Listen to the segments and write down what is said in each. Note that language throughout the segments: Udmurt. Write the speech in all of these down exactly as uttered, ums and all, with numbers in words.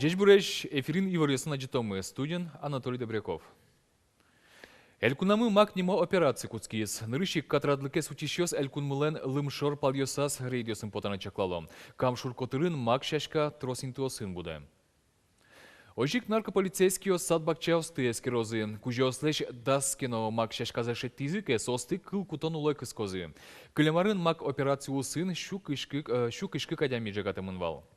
Ӟечбуресь! Эфирын иворъёсын адӟытомы. Студиын Анатолий Добряков. Элькунамы «Мак» нимо операци кутскиз. Нырысь ик катрадлыкез утисьёс элькунмылэн лымшор палъёсаз рейдъёсын потаны чаклало. Кам шур котырын мак сяська трос интыосын будэ. Озьы ик наркополицейскийёс сад-бакчаосты эскерозы. Кузёослэсь дас ке но мак сяськазэ шедьтӥзы ке, соосты кыл кутон улэ кыскозы. Кылем арын «Мак» операци улсын сю кызь кык, э, сю кызь кык адями ӝегатэмын вал.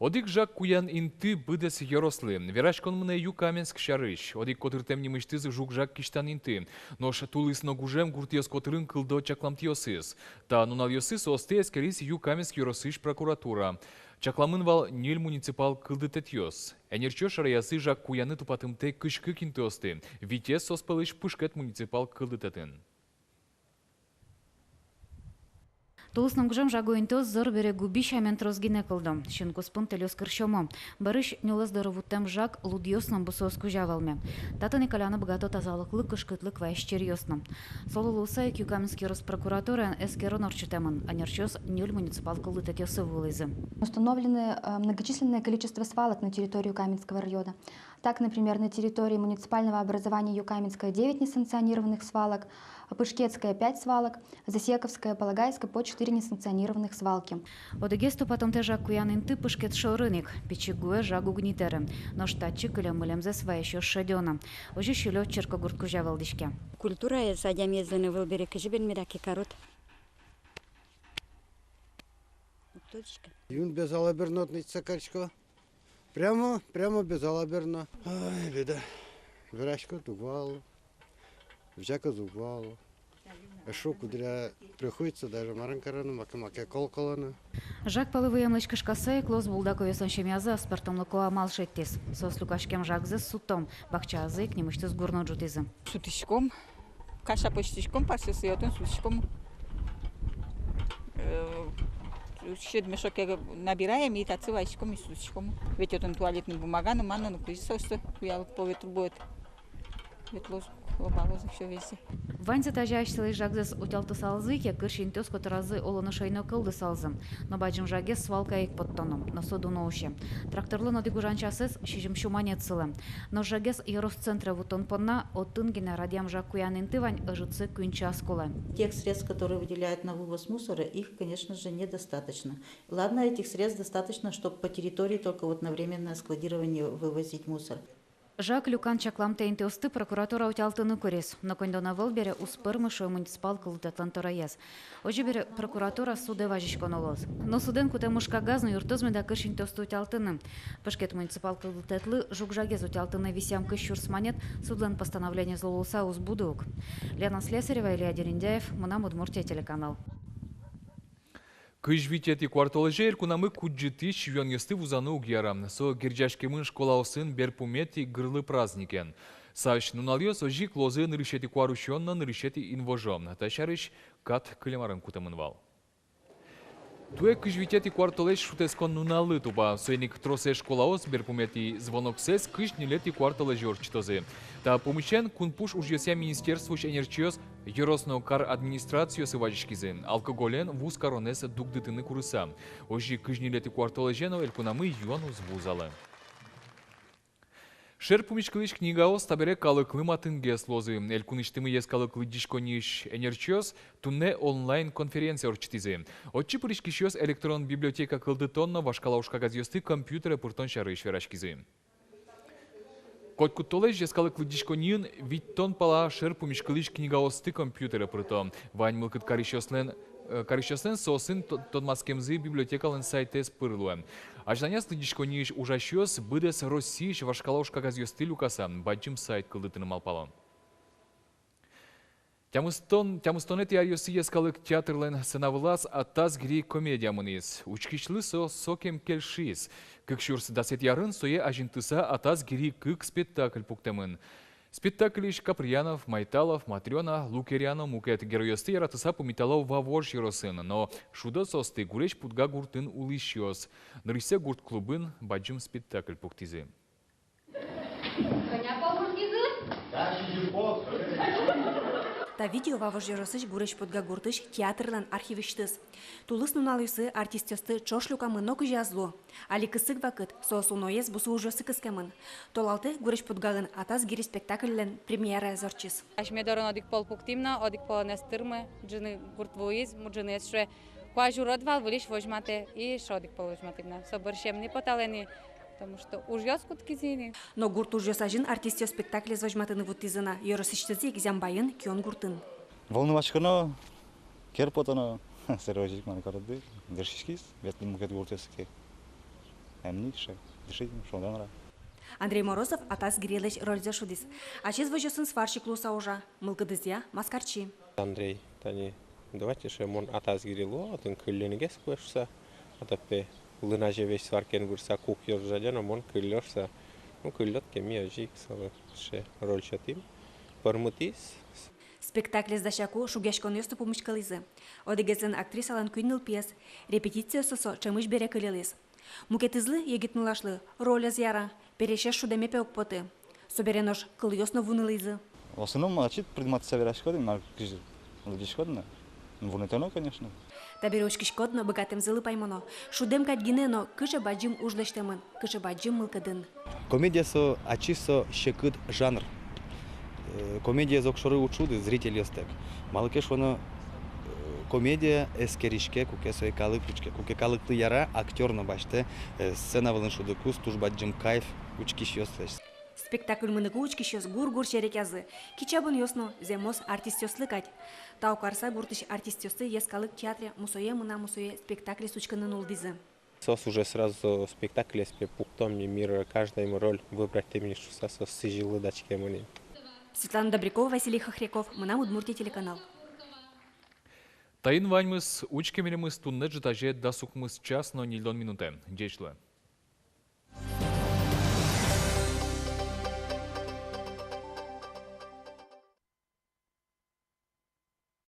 Одӥг жаг куян инты быдэс ёрослы. Вераськон мынэ Юкаменск сярысь. Одӥг котыртэм нимысьтыз жуг-жаг кисьтан инты. Нош тулыс но гужем гуртъёс котырын кылдо чакламтыосыз. Та нуналъёсы соосты эскериз Юкаменск ёросысь прокуратура. Чакламын вал ньыль муниципал кылдытэтъёс. Энерчиос шараязы жаг куяны тупатымтэ кызь кык интыосты. Витез соос пӧлысь Пышкет муниципал кылдытэтын. Тулыс но гужем жаго интыос зор бере губи сямен трос гинэ кылдо. Син куспын тэльёс кырсёмо. Бӧрысь нюлэс доры вуттэм жаг лудъёс но бусыос кузя вӧлме. Татын ик кӧляны быгато тазалыклы кышкытлык вайись черъёс но. Солы луыса ик Юкаменск ёрос прокуратураен эскерон ортчытэмын. Энерчиос ньыль муниципал кылдытэтъёсы вуылӥзы. Установлены, э, многочисленное количество свалок на территории Юкаменского района. Так, например, на территории муниципального образования Юкаменское девять несанкционированных свалок, Пышкетское пять свалок, Засековское, Полагайское по четыре несанкционированных свалки. Одӥгез тупатымтэ жаг куян инты Пышкет шорын ик, Пичи Гуэ жаг уг ни тэры. Нош татчы кылем-мылемзэс вайисьёс шедё на. Озьы Силё черкогурт кузя вӧлдӥське. Культураез адямиезлэн ӧвӧл бере кызьы бен меда ке карод. Юн безалаберно относиться карисько. Прямо, прямо безалаберно. Ой, беда. Вераськод уг вал, визякод уг вал. Эшшо куддыръя приходится даже марым кароно, маке-маке кол колоно. Жаг палы выемлэсь кышкаса ик луоз Булдаковъёслэн семьязы аспӧртэмлыко амал шедьтӥз. Соос люкаськем жагзэс сутом, бакчаязы ик нимысьтыз гурно ӝутӥзы. Сутӥськом, каша пӧзьтӥськом, парсьёсыз отын сутӥськом. Э, сьӧд мешоке набираем и татчы вайиськом и сутӥськом. Ведь отын туалетный бумага но, мар но, ну, кызьы соосты куялод по ветру будет. Ветлоз, лобалоз ещё везде. Ваньзэ тазьы асьсэлэсь жагзэс утялтысалзы ке, кырсь интыос котыразы улон ышо но кылдысалзы. Но бадӟым жагез свалкае ик поттоно, но со дуно усе. Тракторлэн одӥг ужан часэз сизьым сю манет сылэ. Нош жагез ёрос центре вуттон понна отын гинэ радъям жаг куян инты вань ӧжытсэ куинь час кулэ. Тех средств, которые выделяют на вывоз мусора, их, конечно же, недостаточно. Ладно, этих средств достаточно, чтоб по территории только вот на временное складирование вывозить мусор. Жаг люкан чакламтэ интыосты прокуратура утялтыны куриз, но коньдон ӧвӧл бере уз пӧрмы, шуэ муниципал кылдытэтлэн тӧроез. Озьы бере прокуратура судэ вазиськоно луоз. Но судэн кутэм ужкагаз но юрттоз меда кырсь интыосты утялтыны. Пышкет муниципал кылдытэтлы жуг-жагез утялтыны висъям кызь сюрс манет судлэн постановлениезлы луыса уз буды ук. Лена Слесарева, Илья Дерендяев, «Мынам Удмуртие» телеканал. Кызь витетӥ куартолэзе элькунамы кудӟытӥсь юанъёсты вузаны уг яра. Со герӟаськемын школаосын берпуметӥ гырлы праздникен. Саысь нуналъёс озьы ик луозы нырысетӥ куарусён но нырысетӥ инвожо. Та сярысь кат кылем арын кутэмын вал. Туэ кызь витетӥ куартолэзь шутэтскон нуналлы тупа. Соин ик тросэз школаос берпуметӥ звоноксэс кызь ньылетӥ куартолэзе ортчытозы. Та пумысен кунпуш ужъёсъя министерствоысь энерчиос ёрос но кар администрациосы вазиськизы алкоголен вузкаронэз дугдытыны курыса. Озьы кызь ньылетӥ куартолэзе но элькунамы юан уз вузалэ. Шер пумиськылӥсь книгаос табере калыклы матынгес луозы. Элькунысьтымы йӧскалык лыдӟиськонниысь энерчиос туннэ онлайн-конференция ортчытӥзы. Отчы пыриськисьёс электрон библиотека кылдытон но вашкала ужкагазъёсты компьютере пыртон сярысь вераськизы. Котькуд толэзь йӧскалык лыдӟиськонниын витьтон пала шер пумиськылӥсь книгаосты компьютере пырто. Вань мылкыд карисьёслэн, э, карисьёслэн соосын то-, тодматскемзы библиотекалэн сайтэз пыр луэ. Азьланяз лыдӟиськонниысь ужасьёс быдэс Россиысь вашкала ужкагазъёсты люкаса бадӟым сайт кылдытыны малпало. Тямыстон, тямыстонэтӥ аръёсы йӧскалык театрлэн сцена вылаз «Атас герий» комедия мынӥз. Учкисьлы со сокем кельшиз. Кык сюрс дасэтӥ арын сое азинтыса «Атас герий» кык спектакль пуктэмын. Спектакльысь Каприянов, Майталов, Матрёна, Лукерья но мукет геройёсты яратыса пумитало Вавож ёросын, но шудо соосты Гурезь-Пудга гуртын улӥсьёс. Нырысьсэ гурт клубын бадӟым спектакль пуктӥзы. Кӧня пол кутскизы? Сизьым пол. Та видео Вавож ёросысь Гурезь-Подга гуртысь театрлэн архивысьтыз. Тулыс нуналъёсы артистъёсты ӵош люкамын но кызьы ӧз лу. Али кысык вакыт, соос уноез бусы ужъёсы кыскемын. Толалтэ Гурезь-Подгаын «Атас гири» спектакльлэн премьераез ортчиз. Асьме дорын одӥг пол пуктӥм но, одӥг полэн ӧз тырмы, ӝыны гурт вуиз, ӝыныез шуэ: «Куазь урод вал, выльысь возьматэ». И шо одӥг пол возьматӥм на. Со бӧрсьем ни поталэ ни, потому что ужъёс кутскизы ни. Но гурт ужъёс азьын артистъёс спектаклез возьматыны вуттӥзы на ёросысьтызы ик, Зямбайын, Кион гуртын. Волнуяськоно, кер потоно, сэрэ озьы ик мар кароды, дышиськиз, ветлӥм мукет гуртъёсы ке. Эмни ше, дыши, шондан ра. Андрей Морозов «Атас гирилэсь» рользэ шудӥз. Ачиз возёсын сварщик луыса ужа, мылкыдызъя маскарчи. Андрей, тани, давайте ше, мон «Атас гири» луо, отын кылльынгес куэ шуса, а то пе лыназе весь сваркаен вырса, кукъёс жадё но, мон кыллё шуса. Ну, кыллёд ке, ми озьы ик солы ше роль сётӥм. Пӧрмытӥз. Спектаклез дасяку шугъяськонъёс но пумиськылӥзы. Одӥгезлэн актрисалэн куинь нылпиез, репетициосы со ӵемысь бере кылльылӥз. Мукетызлы, егит нылашлы, роль ӧз яра, пересез шудэме пе уг поты. Собере нош кылъёс но вунылӥзы. В основном ачид приниматься вераськод, мар кызьы лыдӟиськод на. Вунэтоно, конечно. Табере учкиськод но быгатэмзылы паймоно. Шудэм кадь гинэ но, кыӵе бадӟым уж лэсьтэмын, кыӵе бадӟым мылкыдын. Комедия со, ачиз со секыт жанр. Э, комедиез огшоры уд шуды зрительёстэк. Малы ке шуоно, э, комедия эскериське, куке сое калык учке, куке калыклы яра, актёр но басьтэ, э, сцена вылын шудыкуз туж бадӟым кайф учкисьёслэсь. Спектакль мыныку учкисьёс гур-гур серекъязы. Кичабонъёс но зэмос артистъёслы кадь. Тау карыса гуртысь артистъёсты йӧскалык театре «Мусое мынам, мусое» спектаклез учкыны нуллӥзы. Соос уже сразу спектаклез пе пуктом ни, мир, каждой роль выбрать тэмын шуса, соос сӥзьыл лыдъяськемын ини. Светлана Добрякова, Василий Хохряков, «Мынам Удмуртие» телеканал. Таин ваньмыз. Учке милемыз туннэ ӝытазе дас укмыс час но ньыльдон минутэ. Ӟеч луэ.